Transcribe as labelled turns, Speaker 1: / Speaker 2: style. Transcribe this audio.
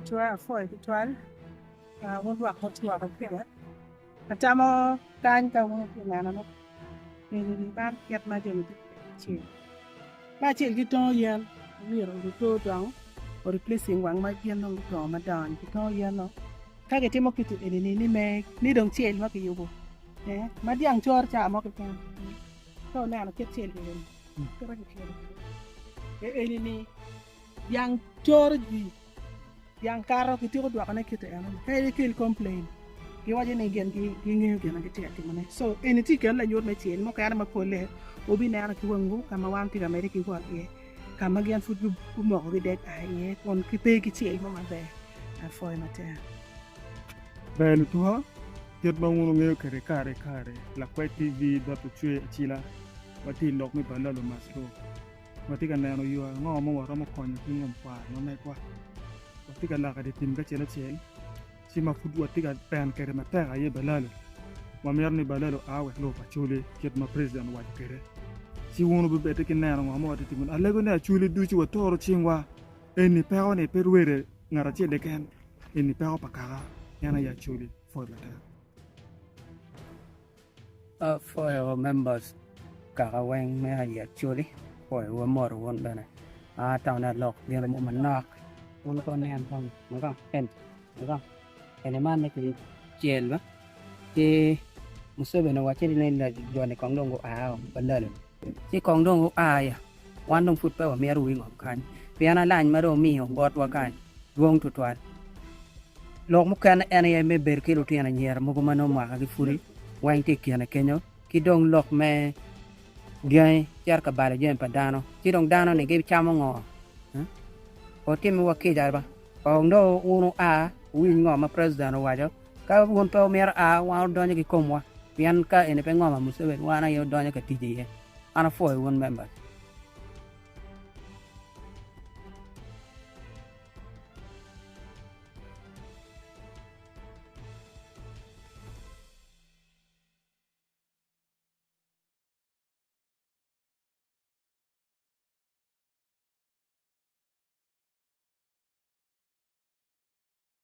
Speaker 1: Lutua apwoyo tutwal wun lwak ma otye woko kweda. Atamo kany ka wun wutye ka neno eni man kit ma jami tye kwede kacel. Me acel ki tongo yen myero oruto dong o replacing wang ma yen dong gudongo madongo ni kitongo yen no ka gitimo kiti eni ni ni me ni dong cel ma kiyubo ma dyang coro caa mo keken ka wuneno kit cel eni kite kicelo kwede eni ni Dyang coro jwi, dyang kato kityeko dwokone kite enoni ka ikel complain giwaco ni gin gingeyo gin ma gitye ka timone so eni tye i kin lanyut me cel mukene ma polle wubineno ki wangwu ka ma wan tye ka medde ki wot iye ka ma gin pud gumoko ki deg a iye kun gipe ki cel mo maber apwoyo matek.
Speaker 2: Ber lutuwa, kit ma wun wungeyo kwede kare ki kare, Lakwec TV dot ocwe acila watye i lok me Balalu Maslow. Watye ka neno yo ango ma waromo konyo ki ngom kwar ma megwa. Watye ka loko i dye tim kacel acel, ci ma pud watye ka pen kwede matek aye balalo. Wamito ni balalo oa wek lobo pa Acholi kit ma president owaco kwede. Ci wun wubibedde ki neno ngo ma watye timo. Alego ni Acholi ducu watoro cingwa. Eni peko ni pe rwede ngat acel keken, eni peko pa kaka, en aye Acholi. Pwoc matek.
Speaker 3: Apwoyo members kaka weng me aye Acholi, apwoyo wa moto wun bene. An atamo ni alok gin mo manok. Wun kono nen kong, eni, eni man ni kicel ba ci Museveni owacci ni jo-ni kong dong gua balalo ci kong dong gua ya wan dong pud pe wamito wi ngom kany pien alany ma dong omiyo botwa kany dwong tutwal. Lok mukene en aye me bedo ki lutino anyira mogo ma nongo mwakagi pudi weng tye i kine kenyo ki dong lok me dyangi cito ka balo jami pa dano ci dong dano-ni gicamo ngo? Otimiwa kica ba kong dong wun wua wuwiny ngo ma president owaco ka wun pe wumito a wan wudonyo ki komwa pien ka eni pe ngo ma Museveni wan aye wudonyo ka tic iye. An apwoyo wun members.